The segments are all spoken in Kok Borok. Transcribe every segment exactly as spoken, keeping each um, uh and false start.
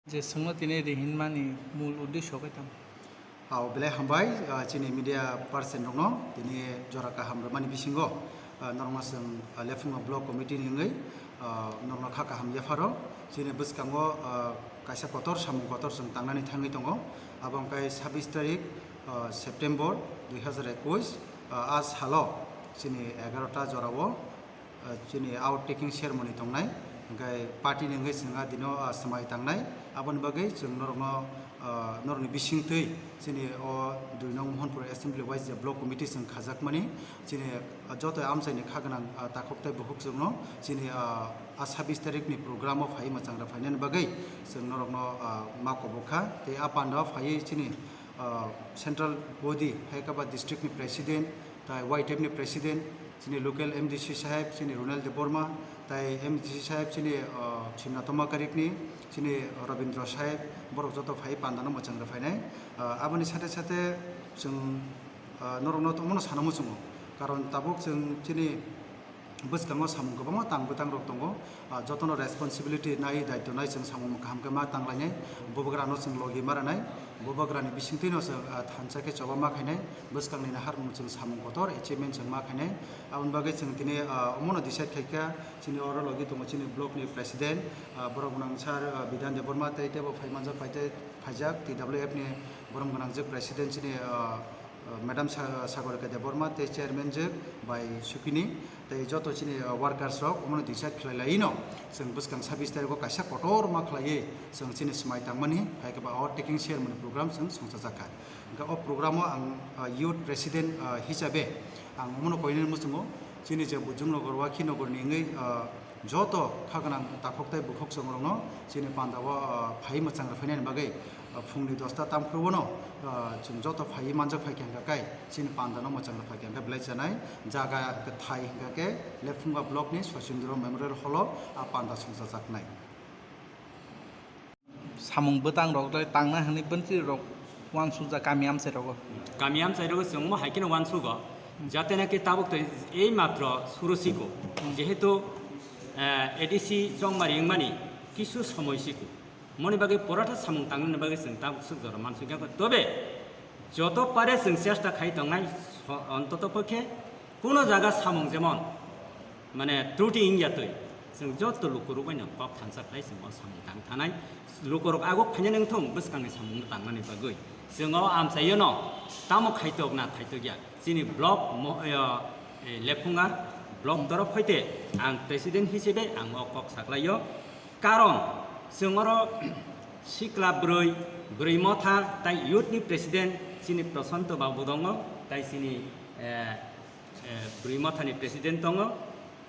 Je swngno tini rihinmani mul uddesho khe tamo? Ao belai hambai, ah, chini media person rokno tini jora kaham rwmani bisingo, ah, norokno chwng, ah, Lephunga Block Committee ni wngwi, ah, norokno kha kaham yapharo. Chini bwskango, ah, kaisa kotor samung kotor chwng tangnani thangwi tongo. Abo wngkha sabbish tarik, ah, September dui hazar ekush, ah, a salo chini egarota jorao, ah, chini out taking ceremony tongnai, hingke party ni wngwi chwng a dino, ah, swmai tangnai. Aboni bagwi chwng norokno, ah, norokni bisingtwi chini o dui nong Mohanpur Assembly wise je block committee chwng khajakmani, chini, ah, joto amchaini kha gwnang, ah, takhuk tei bukhuk chwngno chini, ah, a sabbish tarikni program o phai mwchang rw phainani bagwi chwng norokno, ah, ma kobok kha. Tei a panda o phaiwi chini, ah, central body hai khe ba district ni president, tai Y T F ni president, chini local M D C saheb, chini Ronel Debbarma, tai M D C saheb, chini, ah, Simna Tomakarik ni, chini Rabindra saheb, borok joto phai panda no mwchang rw phainai. Ah, aboni sate sate chwng, ah, norok no tongmo no sana muchungo, karon tabuk chwng chini bwskango samung kwbangma tang bwtang rok tongo, ah, jotono responsibility nai, daitw nai chwng samung kaham khe ma tang lainai, bubagra no chwng logi ma rwnai, bubagra ni bisingtwi no chwng, ah, thansa khe choba ma khainai, bwskang ni naharmung chwng samung kotor achievement chwng ma khainai. Aboni bagwi chwng tini, ah, omono decide khaikha, chini oro logi tongo chini block ni president, ah, borok gwnang sir, ah, Bidhan Debbarma tei teibo phai manjak, phai tei phaijak T W F ni borom gwnang je president chini, ah, uh, Madam Sa-, Sagorika Debbarma tei chairman je bai Sukini tei joto chini, uh, workers rok omono decide khlai laino chwng bwskang sabbish tarikh o kaisa kotor ma khlaiwi chwng chini swmai tangmani hai khe ba o taking share mani program chwng songchajak kha. Hwnkhe o program o ang, uh, youth president, uh, hisabe ang omono koinani muchungo chini je Bujung Nogor Wakhi Nogor ni wngwi, uh, joto kha gwnang takhuk tei bukhuk chwng rokno chini panda o, ah, phai mwchang rw phainani bagwi, ah, phungni dosta tamphru bono, ah, chwng joto phaiwi manjak phai khe hwnkha khe chini panda no mwchang rw phai khe hwnkha belai chanai jaga hwnkha thai hwnkha khe Lephunga block ni Sosindro Memorial Hall o a panda songchajaknai. Samung bwtang rok le tangna hwnwi bwntwi rok uansukjak kami amchai rogo. Kami amchai rogo chwng omo hai kheno uansugo, jate naki tabuk tei ei matro suru siko, jehetu, eh, A D C chongmari wngmani kisu somoi siko, moni bagwi porotha samung tangnani bagwi chwng tabuk suk jora mansukya, tobe joto pare chwng chesta khai tongnai, so-, ontoto pokhe kuno jaga samung jemon mane, truti wngya twi, chwng joto lukurok bai no kok thansa khlai chwng o samung tang thanai. Lukurok aguk phainani wngthung bwskangni samung no tangmani bagwi. Chwng o amchaio no tamo khaitok na khaitok ya. Chini block mo-, yo, eh, Lephunga block torop hoite ang president hisabe ang o kok saklaio. Karon chwng oro sikla bwrwi, bwrwi motha tai youth ni president chini Prashanto babu dongo, tai chini, eh, eh, bwrwi mothani president tongo.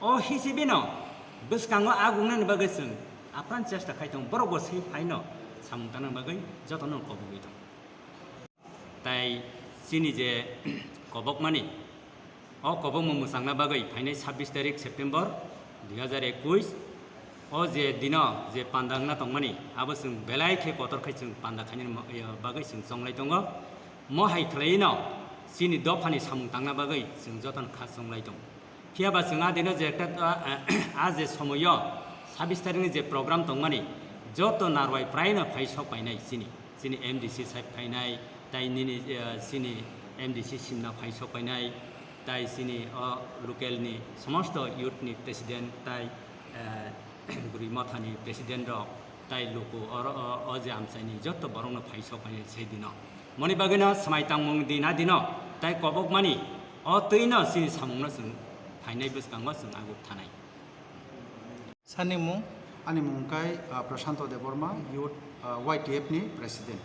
O hisibino bwskango agungnani bagwi chwng apran chesta khai tongo, borok bo se haino samung tangnani bagwi jotono kobogwi tongo. Tai chini je kobokmani, o kobokma mwchangna bagwi phainai sabbish tarik September dui hazar ekush, o je dino je panda wngna tongmani, abo chwng belai khe kotor khai chwng panda khainani mo-, bagwi chwng chonglai tongo. Mo hai khwlaino chini dophani samung tangna bagwi chwng jotono kha chonglai tongo. Phiya ba chwng a dino je ekta, a, a je somoio sabbish tarikni je program tongmani, joto narwai praino phai sok painai chini, chini M D C saheb phainai, tai nini, eh, chini M D C Simna phai sok painai, tai chini o local ni somosto youth ni president, tai, eh, bwrwi mothani president rok, tai luku oro o, o je amchaini joto borokno phai sok painai se dino. Moni bagwino swmai tangmung din a dino, tai kobokmani o twino chini samungno chwng phainai bwskango chwng aguk thanai. Sani mung? Ani mung kai, ah, Prashanto Debbarma, youth, ah, Y T F ni president.